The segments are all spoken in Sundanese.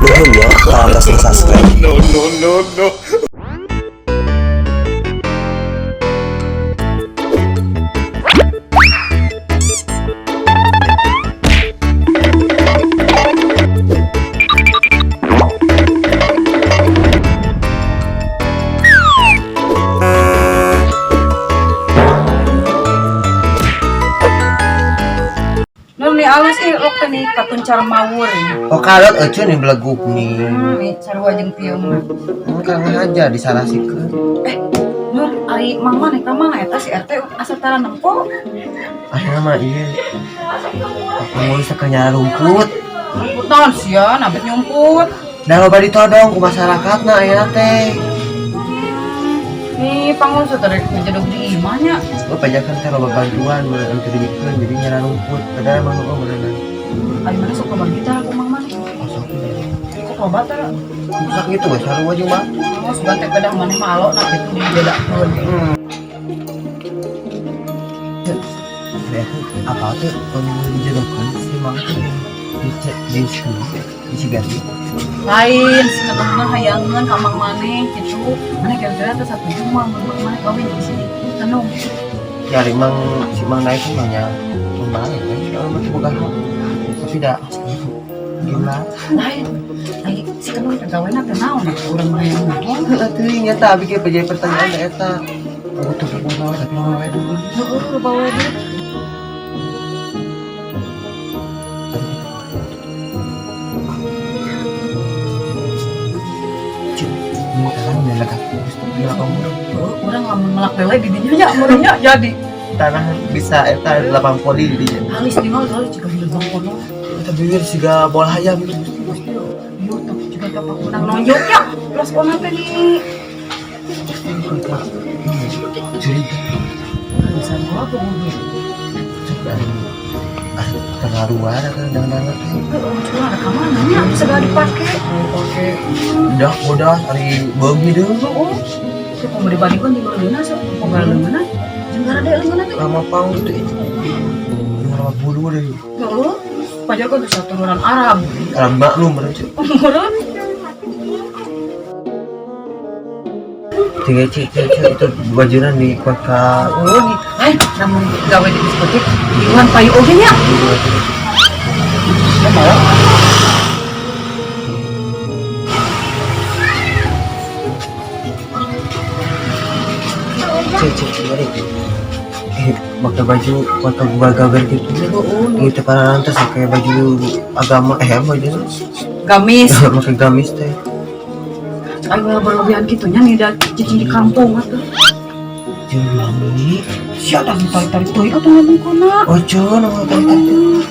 Nuhun ya parantos subscribe. No, no, no, no. Nur nih alus ih rok teh nih katuncar mawur. Oh kalot euceun nih beleguk nih. Nih sarua jeung pieu mah. Kan aja disalasikeun. Eh, Nur ari mang maneh ka mana eta si RT asa tara nempo? Akhirnya mah iya. Pengurus teh nyala rumput. Rumput naon sia nabet nyumput. Da loba ditodong ku masyarakatna ayeuna teh. Nih pangurus teh rek ngejedog di imah nya. Oh pajakan teh loba bantuan mun anu teu dibikeun jadi nyala rumput. Padahal emang heueuh beuneunan. Ari maneh sok loba gitar ku mang maneh. Sok Sok loba teh. rusak gitu we sarua jeung batu. Oh, sugan teh pedah maneh mah alok nah kitu dibedakeun. Ya, apa tuh pemilu dijodohkan si Mang tuh di di Ciganti. Lain si ketemu hayangeun ka mang maneh kitu. Maneh kira-kira teh satuju mah mun mang maneh kawin jeung si Tenung. Ya, ari Mang si Mang naik mah nya lumayan kan kalau mah boga hak. Tapi dah gila. Lain. Ai si Tenung teh gawena teh naon atuh urang mah hayang naon. Heeh teuing eta abi ge jadi pertanyaan da eta. Aku tuh boga gawe tapi loba wae duit. Heeh, loba wae duit. Cuk, ini tanah udah lengkap. Gila kamu. Heeh, urang lamun melak lele di dinya nya meureunnya jadi. Tanah bisa eta 8 poli di dinya. Halis tinggal soalnya juga di lubang kono. Eta bibir siga bola hayam gitu. Iya, tapi juga tapak menang nonjok ya. Plus ona teh nih. Curiga. Bisa gua aku mobil. Ah, terlaluan atau jangan-jangan teh. Heeh, cuma ada kamana nya segala dipake. Oke. Udah, udah, hari beugi deh. Heeh. Itu mau dibandingkan jeung leungeunna sok, pogal leungeunna. Jeung garade leungeunna teh. Lama pang gitu itu. Lama bulu deh. Heeh. Pajar kan bisa turunan Arab. Arab maklum berarti. Meureun. Tiga cik, cik, cik, itu bajuran di kota. Oh, nih. Ai, namun gawe di diskotik, iwan payu oge nya. Ya mau. Cik, cik, mari. Pakai baju, pakai gagal gitu. Gitu para lantas pakai baju agama, apa baju? Gamis. Pakai gamis teh. Ayo berlebihan gitu nya nih da cicing di kampung atuh. Jeung mami. Sia dah tarik-tarik teuing atuh ngomong kana. Oh, cuy, nama tarik-tarik.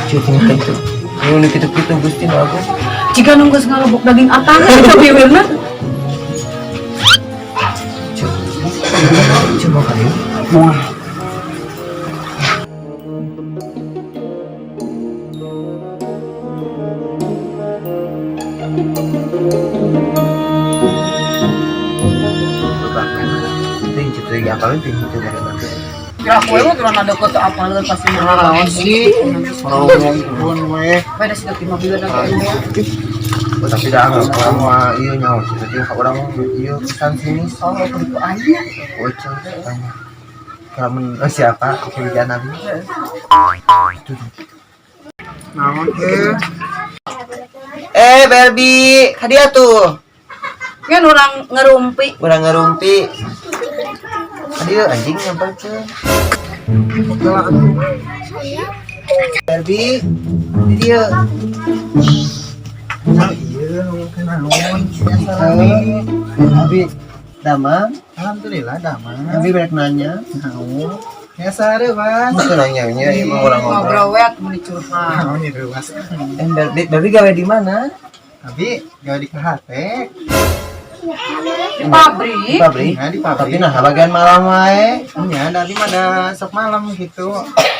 Cuy, tinggal itu. Ini udah gitu-gitu, Gusti, nu aku. Jika nunggu ngalebok daging atang eta biwirna. Cuy, coba kali. Moal. Itu yang cerita apa itu yang cerita. Kira aku mah turun ada kota apaleun pasti mah. Naon sih? Ngomong we. Beda sih di mobil ada kayak Oh, tapi dah orang mah iya nyawa sih tapi orang iya pesan sini. Oh, kudu aing nya. Oh, cuy, tanya. Kalau siapa? Kecurigaan abi. Itu tuh. Naon eh? Eh, Barbie, hadiah tuh. Kan orang ngerumpi. Urang ngerumpi. Hadiah anjing nyamperkeun. Barbie, di dia. Oh iya, ngomongkeun naon? Abi, damang. Alhamdulillah damang. Abi banyak nanya. Naon? Ya sare, Mas. Itu nanya nya emang orang Ngobrol ngobrol. we atuh meuni curhat. Naon ieu Mas? Eh, Barbie, Barbie gawe di mana? Abi gawe di KHT. Di pabrik. Di pabrik. Nah, di pabrik. Tapi nah bagian malam wae. Nya, da abi mah da sok malam gitu.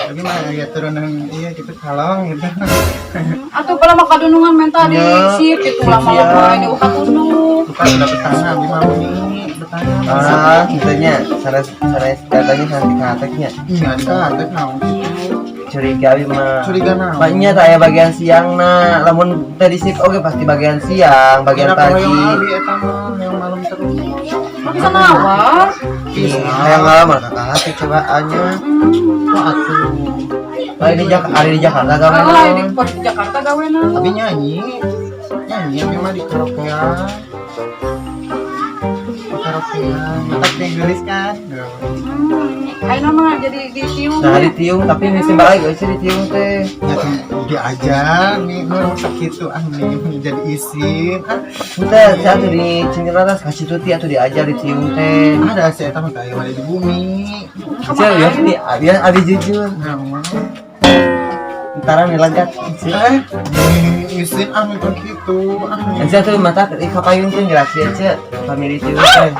Abi mah ya turunan iya gitu kalong gitu. Atau kalau mah kadunungan menta di Ya. sip gitu lama-lama ini uka tunung. Suka udah betana abi mah ini betana. Ah, gitunya. Sanes sanes datanya sanes di KHT nya. Nya di KHT naon gitu. Curiga abi mah. Curiga naon? Banyak tak aya bagian siang na, lamun tadi sip oke pasti bagian siang, bagian Kira pagi. hoyong abi eta mah yang malam terus. Mah bisa nawar. Ih, hayang ngalamar kakak hati cobaannya. Wah atuh. Ari di Jakarta, ari di Jakarta gawe Oh, naon? di Jakarta gawe naon? Abi nyanyi. Nyanyi abi mah di karaokean. Di karaokean. Mata teh geulis kan. Ayeuna mah jadi ditiung. Nah, ditiung tapi ini balik euy ditiung teh. Ya tuh diajar nih nu sakitu ah nih jadi isin. Ah, Entah, saya tuh di Cindilaras kasih tuti atau diajar ditiung teh. ada si eta mah teh aya di bumi. Ceu, ya sini, ya abi jujur. Nah, mah. Ntaran dilegat. Eh, isin ah nu kitu. Ah. Ece tuh mata kapayun teh jelas ya, Ceu. Family tiung teh.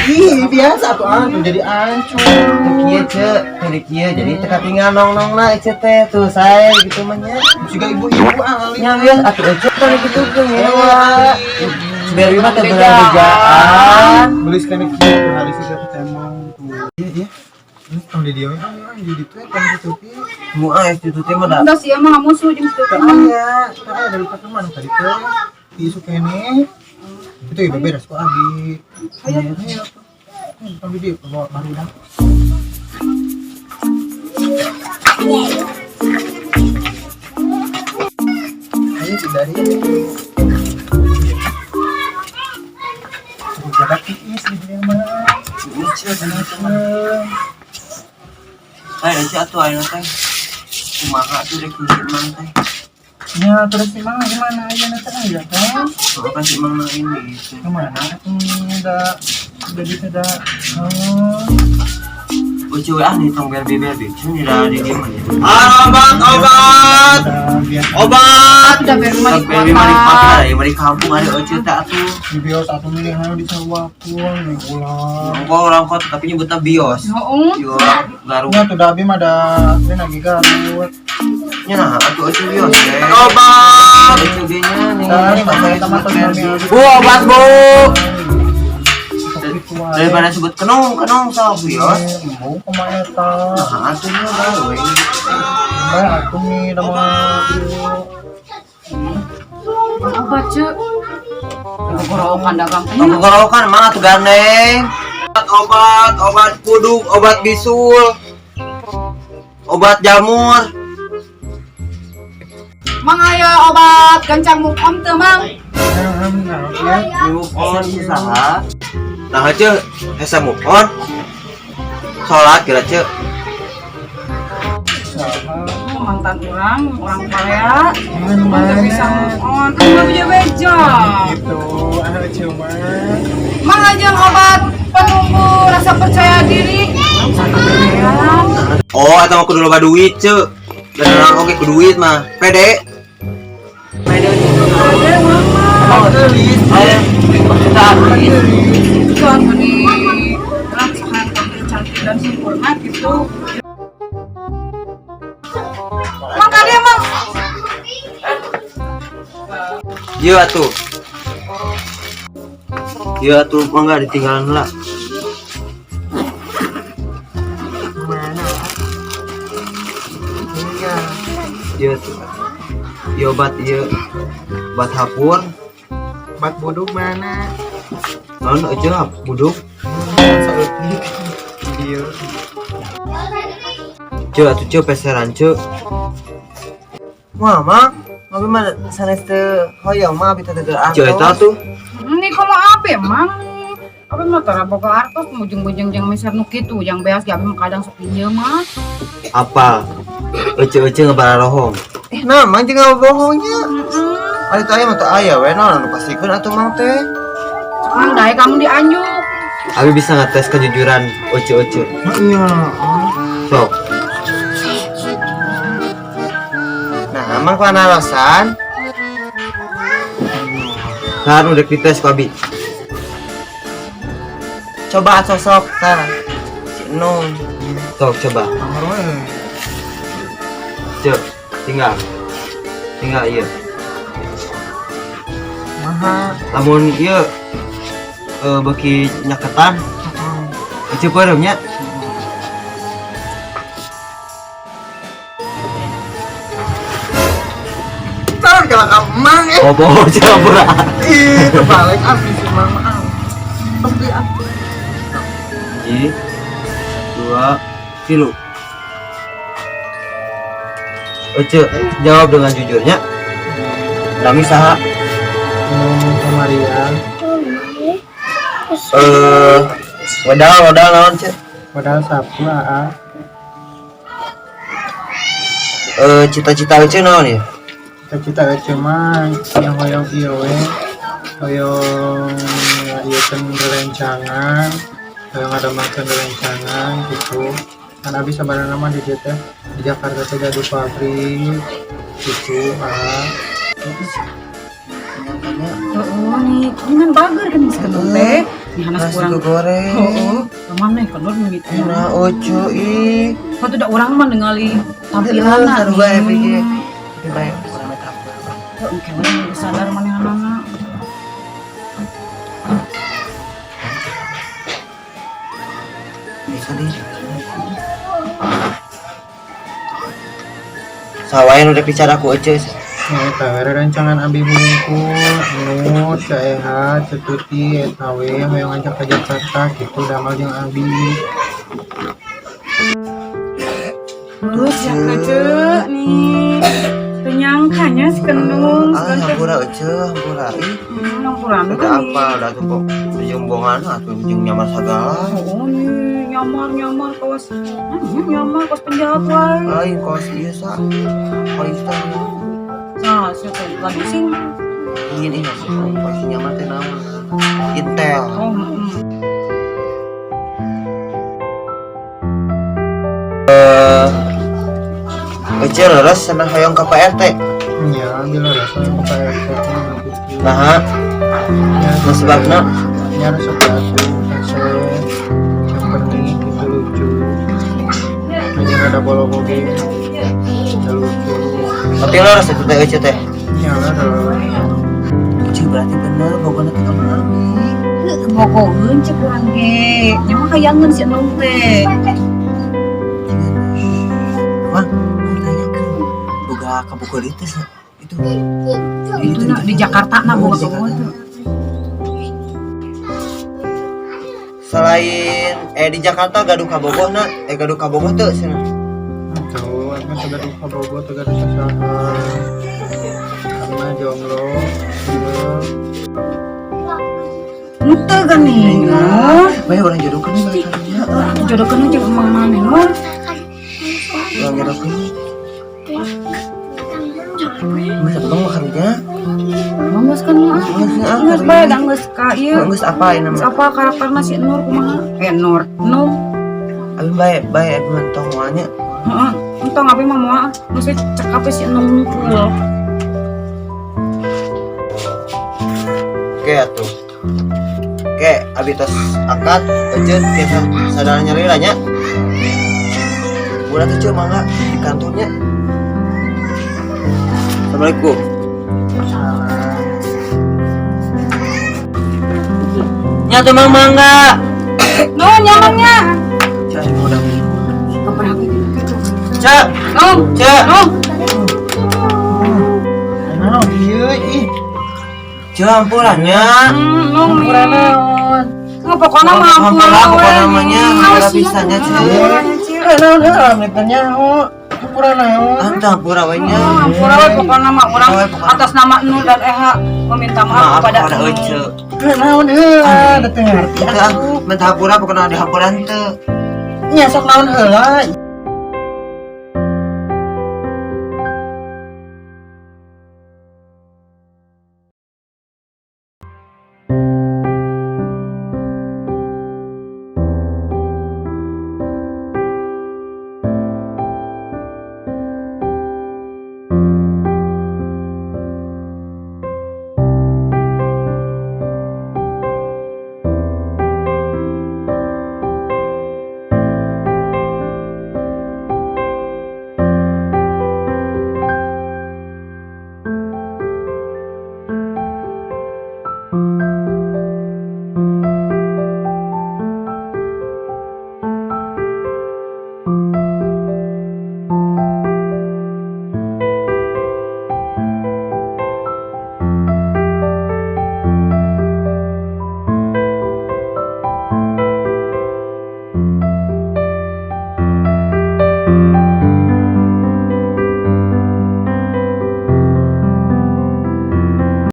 Ih, biasa tuh ah, tuh jadi ancur. Tuh kieu, Ceu, tuh di kieu jadi teu katinggal nong-nongna Ece teh tuh saya gitu mah nya. Juga ibu-ibu ah, Nya geus atuh Ece teh kitu teh ngewa. Si Berbi mah teh bener bejaan. Beli sekali kieu hari sih dapat emang tuh. Iya, iya. Ini tong di dieu ah, jadi tuh tong gitu teh. Mu ah itu teh mah da. Enggak sih mah musuh jeung situ Teu mah. aya, teu aya dari mana tadi teh. Isu kene. Itu ieu beres ku abi. Ayo, ayo. Tong di dieu bawa baru dah. Ayo dari Jabat tiis di dieu mah. Ece Ayo Ece atuh ayeuna teh. Kumaha atuh rek si Mang teh. Ya terus si Mang gimana aja nanti aja kan? Soalnya kan si Mang ini gitu. Kemana? Udah jadi tidak. Oh. Ucu ah nih tong berbi berbi. Sini dah di dieu mah. Ah, obat obat. Udah biasa Obat. Udah berbi mah di Berbi mah di kota. kota, ya mah di kampung ada Ucu teh atuh. di bios atau milih anu di sawah nih ulah. Engko orang kota tapi nyebutnya bios. Heeh. Yo orang Garut. Ya tuh abi mah ada ini lagi Garut. Nya nah atuh Ucu bios teh. Obat. Ucu ge nya nih. Nah, ini mah sama teman Bu, obat bu. Itu wae. Daripada sebut kenong kenong sok bios. Mau kemana eta? Nah, atuh nya bae we. Bae atuh nih nama Obat ceu. Gorokan dagang teh. Tenggorokan mah atuh gandeng. Obat, obat kuduk, obat bisul, obat jamur. Mang aya obat gancang move on teu Mang? Ya. Move on usaha. Nah, aja hesa move on. Sholat kira ceu. Saha. Mantan orang, orang Korea. Mana Mantap bisa move on. Kan mah beja-beja. Gitu, ah cuma. Mang aja obat penumbuh rasa percaya diri. Oh, atau mau kudu loba duit ceu. Dan orang oke kudu duit mah. Pede. Pede. Ada mama. Oh, ayo, kita Itu atuh nih. Orang sangat tampil cantik dan sempurna gitu. Mang kali mang. Iya atuh. Iya atuh, mangga ditinggalan lah. Mana? Iya. Iya tuh. Iya obat iya. Obat hapur. Obat buduk mana? Naon aja buduk. Saeutik. Iya. Ceu atuh ceu peseran ceu. Wah, mang, abi mah sanes teu hoyong mah abi teh teu Ceu eta tuh. Ini komo apa ya, mang? Abi mah tara boga artos mujung-mujung jeung meser nu kitu, yang beas ge abi mah kadang sok pinjeum mah. Apa? Ece-ece ngebararohong. Eh, nah, mang jeung bohongnya. Heeh. Ari teh aya mah teu aya we naon anu pastikeun atuh mang teh. Mang dae kamu dianjuk. Abi bisa ngetes kejujuran Oce-oce. Iya. Sok. Nah, emang panarasan? Kan udah dites ku Abi. Coba sosok tah. Si Nong. Sok coba. Kamar we. Cek, tinggal. Tinggal iya. Maha. Lamun ieu beuki nyaketan, Heeh. Ece peureum nya. Kalau ka Mang eh. Oh, bohong Ceu hampura. Ih, terbalik abi si Mang mah. Tos deui ah. Hiji, dua, tilu. Ece, jawab dengan jujurnya. Nami saha? Kemaria. Eh, modal modal naon, Ceu? Modal sapu aa. Eh, cita-cita Ece naon ya? Cita-cita Ece mah yang hoyong ieu we. Hoyong ieu teh rerencangan, hoyong ngadamangkeun rerencangan gitu. Kan abi sabarana mah di dieu teh di Jakarta teh gaduh pabrik gitu ah. Nyangkanya Heeh nih, dengan bager kan geus kendor teh. Nih hanas nasi kurang. goreng. Heeh, maneh kendor mimiti. Enak Oce ih. Waktu da urang mah ningali tampilanna. Sarua ya pikir. Tapi baik kurang make up. Heeh, engke we geus sadar manehanana. Bisa deh. Sawain udah bicara ku Ece. Nah, eta we rerencangan abi hungkul, Nut, Caeha, Cetuti, eta we hoyong ngajak ke Jakarta gitu damel jeung abi. Terus ya kece nih. Teu nyangkanya si Kendung. Ah, hampura Ece, hampura ih. Hampura Udah apa, udah tuh kok jeung bongan atuh jeung nyamar sagala. Oh, nih nyamar-nyamar kawas. Nyamar kawas penjahat wae. Lain kos ieu sa. Polisi teh Nah, sia teh lagi sing. Ingin ini polisi nyamar teh naon? Intel. Oh, heeh. Ece leres cenah hoyong ka Pak RT. Nya, abi leres hoyong ka Pak RT teh gitu. Nah, Nya, nu sebabna nya resep atuh kasep caperni gitu lucu. Hanya ada bolo oge. Ya lucu. Tapi leres itu teh Ece teh. Nya leres. Ece berarti bener bogona teh ka Abi. Bogoheun cek urang ge. Nya mah hayangeun si Enung teh. Wah, mau tanyakeun. Boga ka Bogor itu sa. Itu. Itu na di Jakarta na Oh, boga di Jakarta. kabogoh. Selain di Jakarta gaduh kabogoh na, gaduh kabogoh teu cenah. Tuh, aku teu gaduh kabogoh, teu gaduh sasaha. Karena jomblo, single. Henteu geuning. Bae urang jodohkeun we karunya. Jodohkeun jeung emang maneh Nur. Urang jodohkeun. Geus atuh mah karunya. Emang geus kan mah. Geus ah, Geus bae da geus ka ieu. Geus apa ini Geus mah? apa karakterna si Nur kumaha? Nur. Nung. Abi bae bae abi mah tong moal nya. Heeh. Entong abi mah moal. Geus we cekap si Nung hungkul. Oke atuh. Oke, abi tos akad Ece tiasa sadar nyalira nya. Udah tuh Ceu mangga di kantornya. Assalamualaikum. Nya tuh mang mangga. Nuhun nyamannya. Ceu udah. Kabar aku gitu. Ceu, Nung. Ceu. Nung. Nah, ieu ih. Ceu hampurannya. Nung. Hampura naon? Nggak, pokoknya mah Hampura hampura pokoknya we. namanya hampura pisannya Ceu. Eh, naon heula teh nyaho. Hampura naon? Anta hampura we nya. Hampura we pokoknya mah urang Hampura we pokoknya. atas nama Nur dan Eha meminta maaf Maaf kepada kepada Nur. Ece. Eh, naon heula, da teu ngarti Teu ah, minta hampura pokoknya dihampuran teu. Nya sok naon heula.